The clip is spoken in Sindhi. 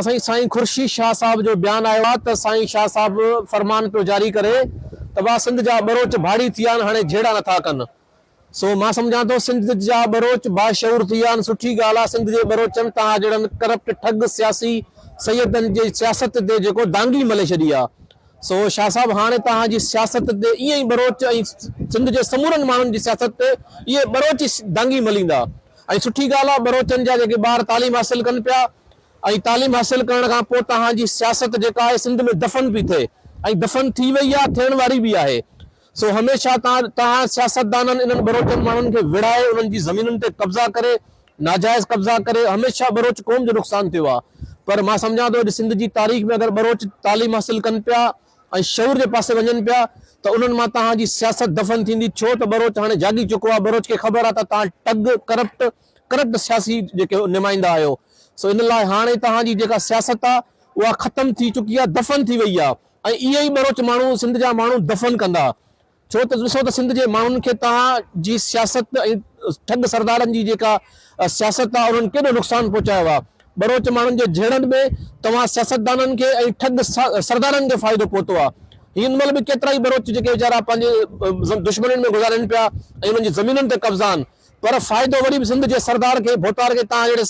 سائين سائين خورشيد شاهه صاحب جو بيان آيو آهي ته سائين شاهه صاحب فرمان پيو جاري ڪري ته وا سنڌ جا ٻروچ ڀاڙي ٿي ويا آهن هاڻي جهيڙا نٿا ڪن سو مان سمجهان ٿو سنڌ جا ٻروچ باشعور ٿي ويا آهن سٺي ڳالهه آهي سنڌ جي ٻروچن توهان جهڙن ڪرپٽ ٺڳ سياسي سيدن جي سياست تي جيڪو دانگي ملي ڇڏي آهي سو شاهه صاحب هاڻي توهان جي سياست تي ائين ئي ٻروچ ۽ سنڌ جي سمورن ماڻهن جي سياست تي اهي ٻروچ ئي دانگي مليندا ۽ سٺي ڳالهه آهي ٻروچن جا جيڪي ٻار تعليم حاصل ڪن پيا ۽ تعليم حاصل ڪرڻ کان پوء توهان جي سياست جيڪا آهي سنڌ ۾ دفن پئي ٿئي ۽ دفن ٿي وئي آهي ٿيڻ واري به آهي سو هميشه توهان توهان سياستدانن انهن ٻروچن ماڻهن کي وڙهائي انهن جي زمينن تي قبضا ڪري ناجائز قبضا ڪري هميشه ٻروچ قوم جو نقصان ٿيو آهي پر مان سمجهان ٿو اڄ سنڌ جي تاريخ ۾ اگر ٻروچ تعليم حاصل ڪن پيا ۽ شعور جي پاسي وڃن پيا ته انهن مان توهان جي سياست دفن ٿيندي ڇو ته ٻروچ هاڻي جاڳي چڪو آهي ٻروچ کي خبر آهي ته توهان ٽگ ڪرپٽ ڪرپٽ سياسي جيڪي نمائندا آهيو سو ان لاء هاڻي توهان جي جيڪا سياست آ اها ختم ٿي چڪي آ دفن ٿي وئي آ ۽ اهي ئي ٻروچ ماڻهو سنڌ جا ماڻهو دفن ڪندا ڇو ته ڏسو ته سنڌ جي ماڻهن کي توهان جي سياست ۽ ٺڳ سردارن جي جيڪا سياست آ انهن ڪيڏو نقصان پهچايو آ ٻروچ ماڻهن جي جهيڙن ۾ توهان سياستدانن کي ۽ ٺڳ سردارن کي فائدو پهتو آ هن مهل به ڪيترائي ٻروچ جيڪي ويچارا پنهنجي دشمنين ۾ گذارين پيا ۽ انهن جي زمينن تي قبضا آهن پر فائدو وري به سنڌ جي سردار کي ڀوتار کي توهان جهڙي.